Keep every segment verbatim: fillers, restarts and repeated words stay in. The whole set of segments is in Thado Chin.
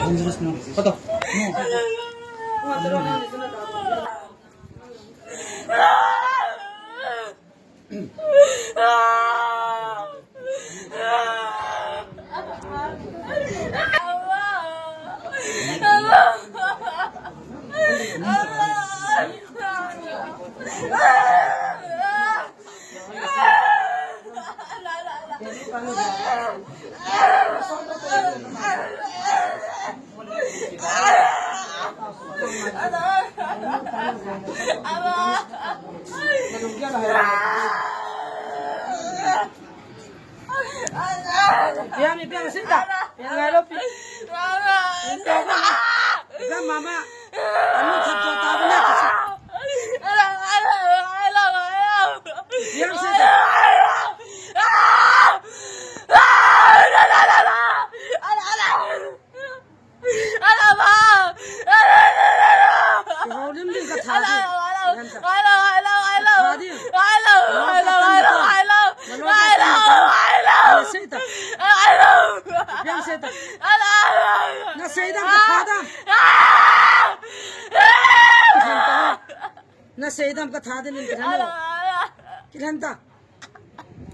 Dangerous no. Pato. No. Biang, biang, sita. Biang, ngai lo pi. Biang, mama. Anu thap jo ta bina. Biang, sita. Kiholim ding ka tha ding. Kiholim ding. Sei ta. Biang sei ta. Na sei dam ka tha dam. Kilhen ta. Na sei dam ka tha dam in kilhen lo. Kilhen ta.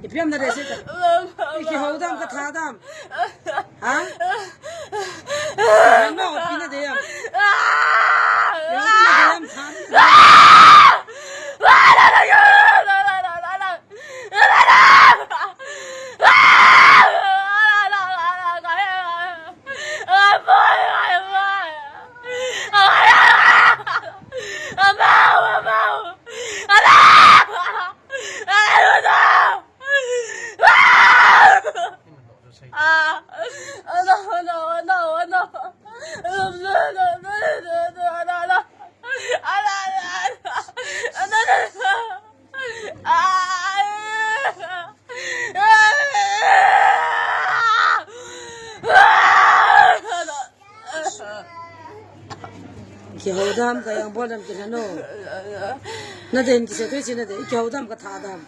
Ipi ham na dei sei ta. I kihou dam ka tha dam. Ha? Nang na ipi na dei ham. Ipi na dei ham tha dam. Kihou dam ka yang bol dam kilhen o. Na dei kisei tu si na dei. Kihou dam ka tha dam.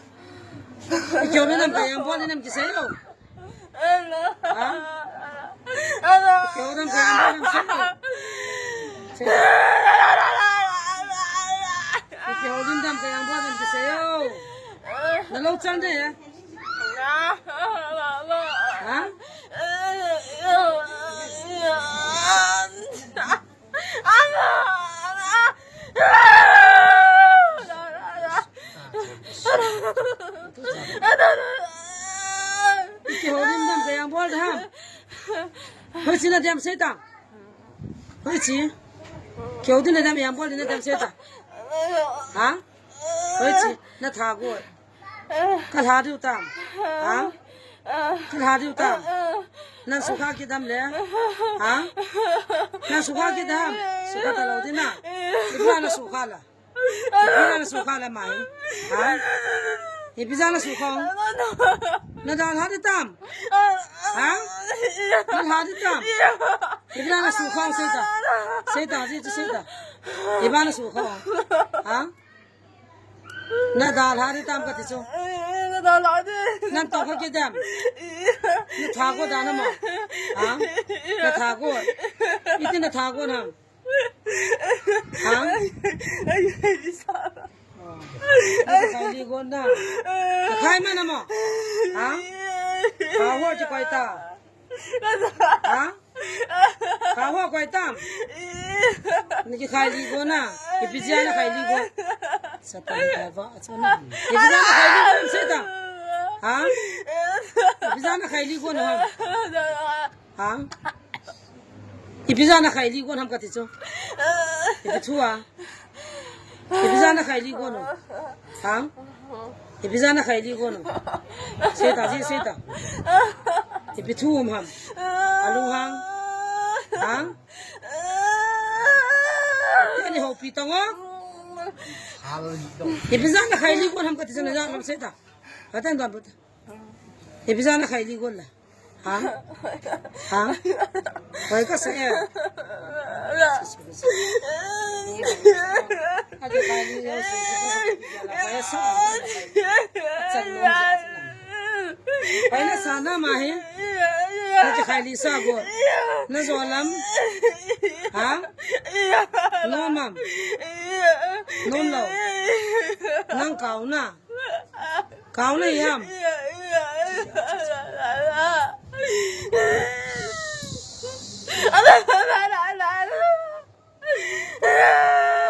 Kihou dam ka yang bol dam kisei o. Ha? Kihou dam ka yang bol dam sei o. Kihou dam ka yang bol dam kisei o. Na lo chan dei. Ha? Kihou dam ka yang bol dam. Hoichi na dam sei ta. Hoichi. Kihou dam na dam yang bol dam sei ta. Ha? Hoichi, na tha go. Ka lha diu tam. Ha? Ka lha diu tam. Nang sukha kit dam le. Ha? Nang sukha kit dam. Sukha ta lo ding na. Ipi na sukha la. Ipi na sukha la mai. Ha? Ipi na sukha. Na dalha diu tam. Ha? Na lha diu tam. Ipi na sukha sei ta. Sei ta, sei ta, sei ta. Ipi na sukha. Ha? Na dalha diu tam kati chu. Na dalha diu. Nang toh kha kit dam. Na tha go dam na mo. Ha? Na tha go. Iti na tha go na. Ha? Ka khai li go na. Ka khai ma na mo. Ha? Ka ho chi koi ta. Ha? Ka ho koi tam. Ni kikhai li go na. Ipi jeh a na khai li go. Satan ka va, acha na. Ipi jeh a na khai li go sei ta. Ha? Ipi jeh a na khai li go na ham. Ha? Ipi jeh a na khai li go na ham kati chu. Ipi thu a. Ipi jeh a na khai li go na. Ha? Ipi jeh a na khai li go na. Sei ta, sei, sei ta. Ipi thu um ham. Alung hang. Ha? Ani ho pi tong o. Ipi jeh a na khai li go na ham kati chu na jeh a sei ta. Ka tan don bu ta. Ipi jeh a na khai li go la. Ha? Ha? Hoi ka sa e. Hoi na sa na ma hi. Na kikhai li sa go. Na jo lam. Ha? Nom am? Nom lou. Nang kau na. Kau na ham?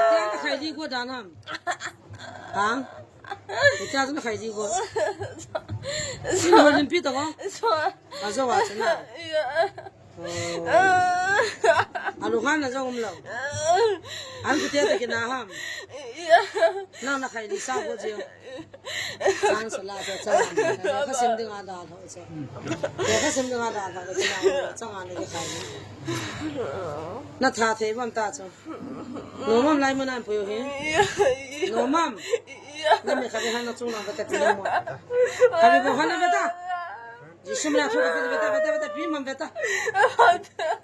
Tia na khai li go dan ham? Ha? Tia na khai li go. Sin ho limpi to ko? Ajo wa chana. Oh. Alu khan na jong um lou. An ku tia ta kina ham? Nang na khai li sa go jio. Sang sala cha cha. Ka sim ding a da tho cha. Ka sim ding a da tho cha. Cha nga ni ka khai. Na tha thei bam ta cha. Nom am lai mun an puyo hi. Nom am. Na me kha be han na chung lang ka ta pi mo. Kha be bo han na be ta. Jisu mina thu ka be ta be ta be ta pi mam be ta.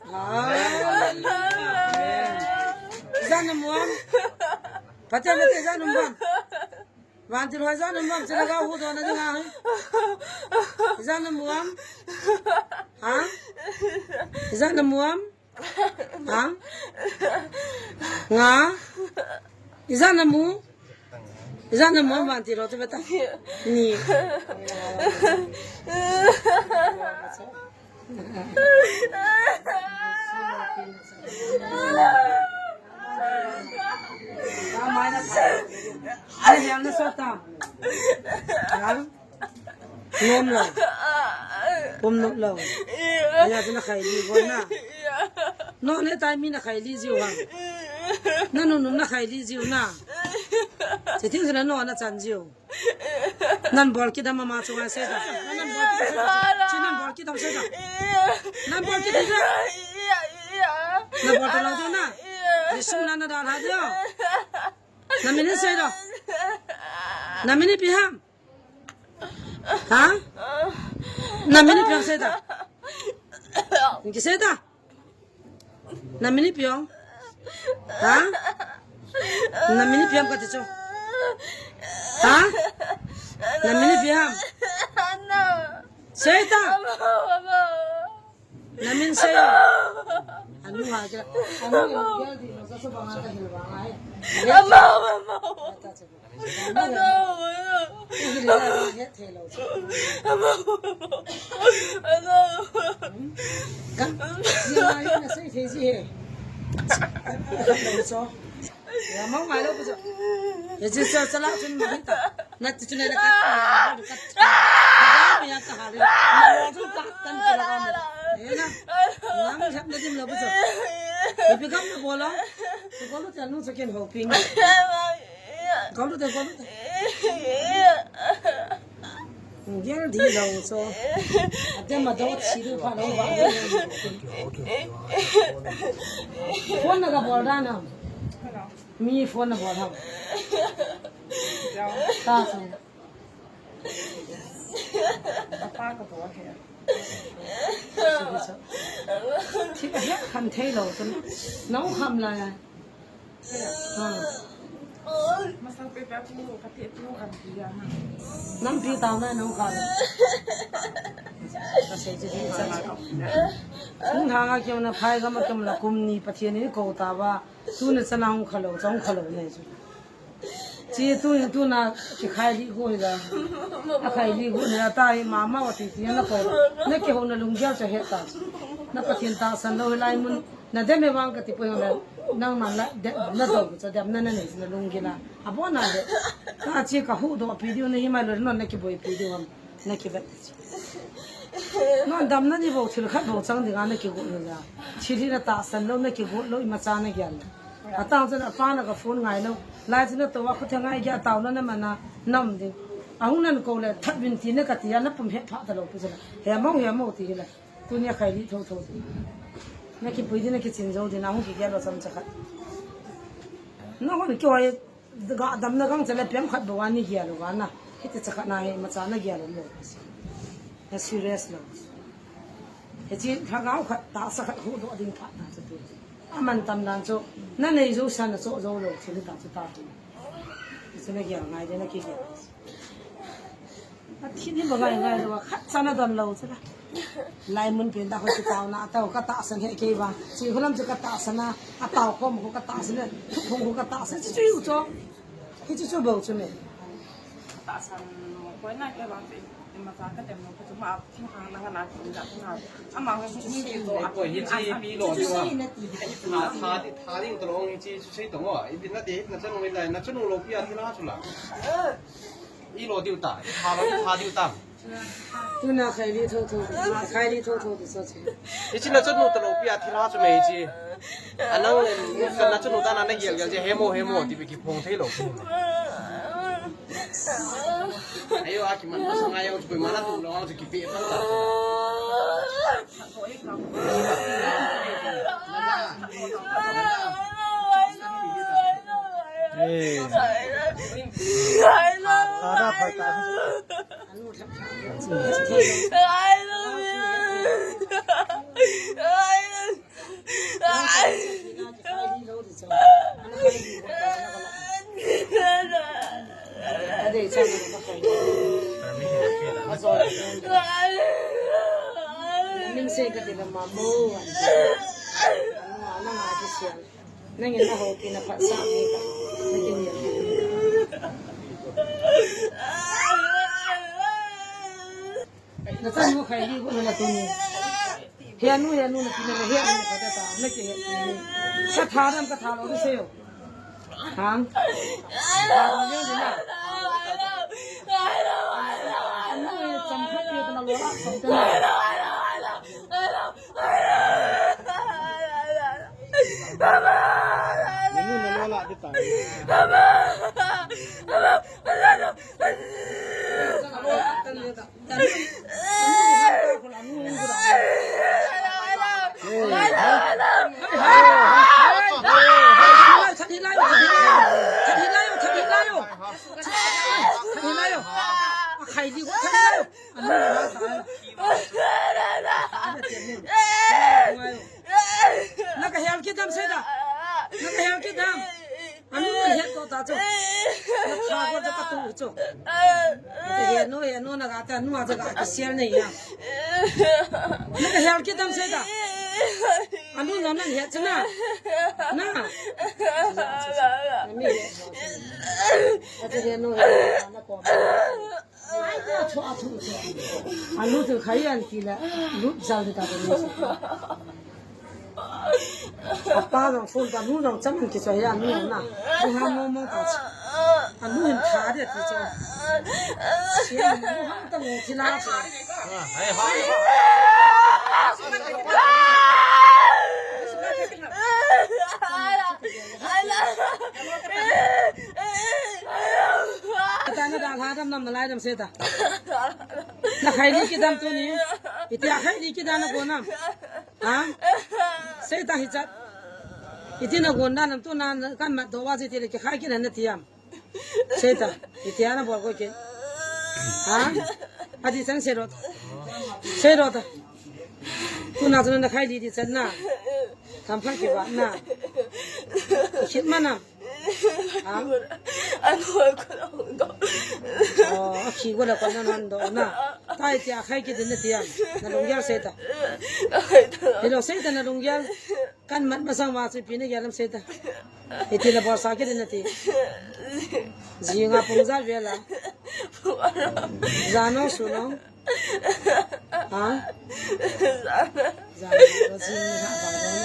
Amen. Jan na muam. Pata be ta jan na muam. Vantil ho jan na muam. Chila ga hu do na dinga. Jan na muam. Ha? Jan na muam. Ha? Nga? Ijat na mu? Ijat na mu vantil ho chu beta? Ni. Ai, yang na sa ta. Ha? Nom lou. Pom nom lou. Aya chu na khai li go na. No ne tai mi na khai li jiu ham. Na nu nu na khai li jiu na. Che thing na no na chan jiu. Nan bol kidam ama chu ngai se da. Nan bol kidam se da. Chi nan bol kidam se da. Nan bol kidam se da. Na bol ta lou da na. Jisu na na da la dio. Na mini se da. Na mini pi ham. Ha? Na mini piang se ta. Ngi se ta. Na mini piang. Ha? Na mini piang ka ti chu. Ha? Na mini piang. Se ta. Na min se. Anu ha ja. Anu ya di no sa so ba nga ta hil ba ngai. Ama, ama. Kolu te, kolu te. Gel di lou so. Ate ma do chi du pha lou ba. Phone na ka bol da na. Mi phone na bol da. Ta so. Apa ka bol he. Thi he khan thei lou so. Nau kham la ya. Nampi tao na nong kha. Hung hanga kiom na phai gam a kiom la kum ni Pathen in kou ta ba. Tu na chana hung kha lou, chong kha lou ne chu. Chi tu in tu na kikhai li gu hi la. A khai li gu ne la ta hi mama wa ti ti na ko. Na kihou na lunggel cha he ta. Na Pathen tahsan lou hi lai mun. Na dem e vang ka ti poi hang le, nangman la, dem, na do, cha dem na na nei, na lunggel a. Abon a le. Ka chi ka huhdoh pi diu na hi mai lou, non na kiboi pi diu ham, na kivet. Non damna ni bou thil khat bou chang dinga na kigot lou la. Thil hi na tahsan lou, na kigot lou, imacha na gel. Atang chan apa na ka phone ngai lou. Lai chan na to a khu the ngai gel tao na na mana nam ding. Ahung nan ko le, that vin ti na ka ti a, na pum he pha ta lou pu chan. He mo, he mo ti hi la. Tunia khai li tho tho. Na kipui di na kichin jou di na hung kigel lou chomcha khat. Na hon kihoi ga damna gang chale pem khat bou a ni gel lou ga na. Hiti cha khat na hi imacha na gel lou. Na serious lou. Hichi lhagao khat tahsa khat huhdoh ding phat na chu tu. Aman tam dan chu na nei jou sa na cho jou lou thil ta chu ta tu. Chu na gel ngai di na kigel. A thil hi ba ngai ngai lou a, khat cha na don lou chu la. Lai mun pen da ho chu tao na, tao ka tahsan he kei ba. Chi hulam chu ka tahsan a, a tao khom ko ka tahsan a, thu khom ko ka tahsan chu chu cho. Hi chu chu bo chu me. Tahsan mo ko na ke ba ti. Ima sa ka tem mo ko chu ma thing khang na na chu da na. Ama ho chu ni ko a ko hi chi pi lo chu. Tha, tha ding to lo hi chi chu sei to mo. I bin na de na chanu lai na chanu lo pi a thi la chu la. I lo diu ta, i tha lo, i tha diu ta. Tuna khai li tho tho, khai li tho tho ti so chi. I chi na chanu ta lo pi a thi la chu me chi. Anang le, ka na chanu ta na na gel gel chi hemo hemo ti bi ki phong thei lo. Ayo a ki man pa sa ngai yo chu ko ma na tu lo a chu ki pe pa ta. Nangin na ho ki na phat sa mi ka. Na kin ya. Na chanu khai li ko na tu ni. He nu, he nu, na kin na he nu ka ta ta. Na ke he ni. Ka tha dam ka tha lo ni se yo. Hang. Tha lo ni na. Anu e cham khat pe ka na lo la. Sa ta na. Na ka hel kit dam sei da. Na ka hel kit dam. Anu na het ko ta chu. Na tha ko chu ka tu chu. He no, he no, na ka ta nu a ka ki sel nei ya. Na ka hel kit dam sei da. Anu na na het chu na. Na. Na mi het. Ati he no, he no, na ko. Anu chu khai an ti la, lut jal ta ko ni. Apa jong phone ta nu jong cham an ki choi anu na. Ni ha mo mo ta. Anu hin tha de ti cho. Sia nu ha ta mo ti la. Ata na da la dam nam na lai dam se ta. Na khai ni kidam tu ni. Itia khai ni kidam na go nam. Ha? Sei ta hi chat. Iti na go na nam tu na kan mat do wa si ti le ki khai ki na na tiam. Sei ta. Itia na bol ko ki. Ha? Ati sang sei ro ta. Sei ro ta. Tu na tu na khai di di chat na. Kam pha ki wa na. Khit ma na. Ha? Anu ko na hung do. Oh, khi ko la ko na nan do na. Tai tia khai ki din na tia. Na lunggel sei ta. Hello, sei ta na lunggel. Kan mat masang wa si pi na gel am sei ta. Iti na bol sa ki din na ti. Ji nga pung za vela. Za no su no. Ha? Zan, zan, zan, zan, zan.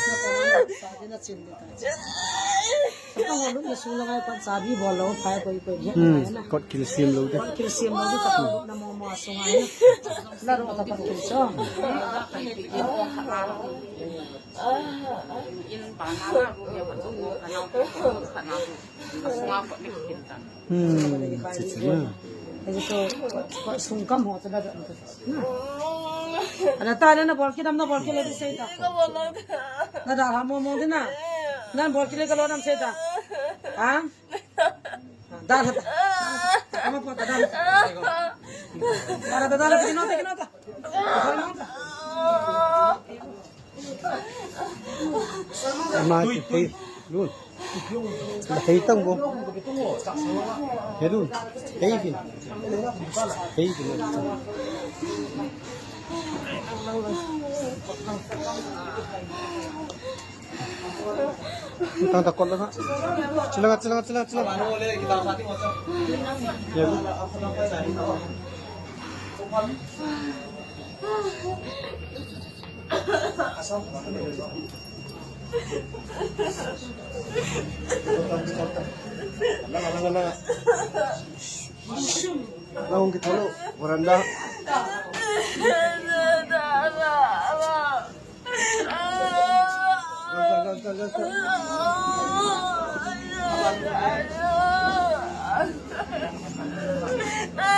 Na ko na sa de na chin de ta. Ka ho lu na su la ngai pa sa bi bol lo, phai koi koi he na. Kot kil sim lo de. Kot kil sim lo de ka ko na mo mo su ngai. La ro ta kot kil so. In pa na na ru ya pa chu ko ka na ko ka na ko. Ka su nga kot ni kin ta. Hmm, chichi na. Aji ko, ko sungkam ho ta da da. Ana ta na bol kidam na bol kile di sei ta. Na da ha mo mo di na. Na bol kile ka lo nam sei ta. Ha? Da da. Ama po ta da. Da da da da kino ta kino ta. Ama ki thei lun. Thei tang bo. He lun. Thei kin. Thei kin. Tang ta kol langa. Chilanga, chilanga, chilanga, chilanga. Ya. Langa, langa, langa. Langa, kita lo, veranda.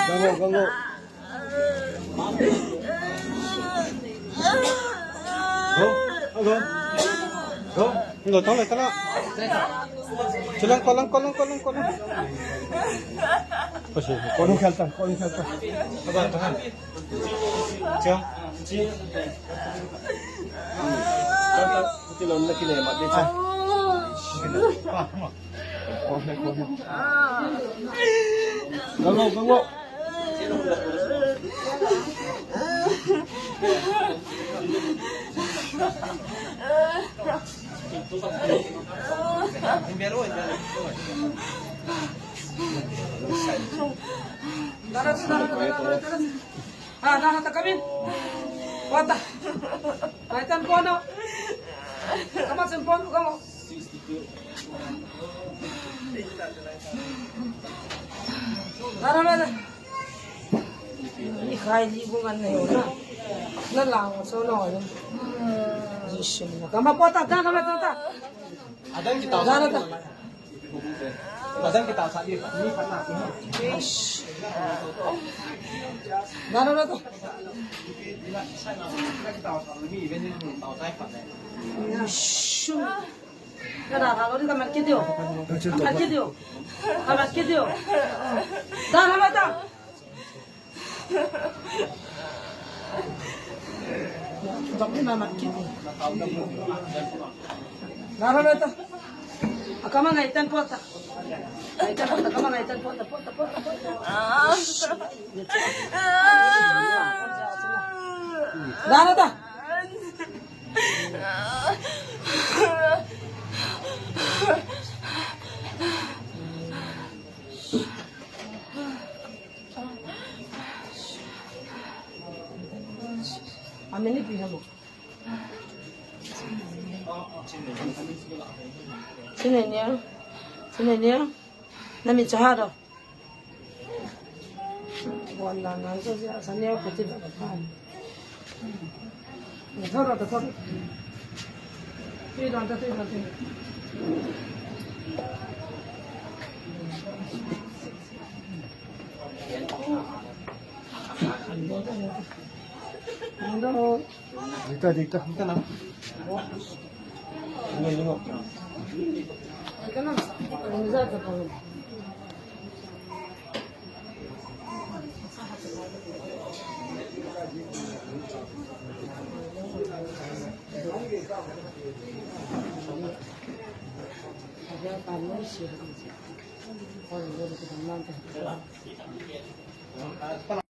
Ganggu, ganggu. Go, go. Go, tong le, tong le. Chilang, kolang, kolang, kolang, kolang. Kolang khelta, kolang khelta. Abang, tahan. Chang, chi. Kata, kuti lon na kine ma de cha. Gango, gango. Dara, dara, dara, dara, dara. Ah, na, na, ta kamin. Pota. Kaitan pon no. Kamat sen pon, kamu. Na, na, na, na. Ni khai li bu ngan ne na. Na lang so no. Jisu. Kamat pota, ta, ta, ta, ta. Adang kita. Na, na, na. Adang kita sa di. Ni kata. Na, na, na, na. Jisu. Ka da, da, lo, di ka mat kit diu. Ka mat kit diu. Ka mat kit diu. Da, da, da, da. Dok ni ka mat kit diu. Da, da, da, da. Akama ngai tan pota. Ngai tan pota, akama ngai tan pota, pota, pota, pota. Da, da, da. Ameni pi hamo. Sini ni. Sini ni. Na mi cha ha do. Wan na na so sia sa ne ko ti da pa. Ni thoro da thoro. Ti da da ti da ti. Ni da. Dikta, dikta. Dikta na. Lingo, lingo.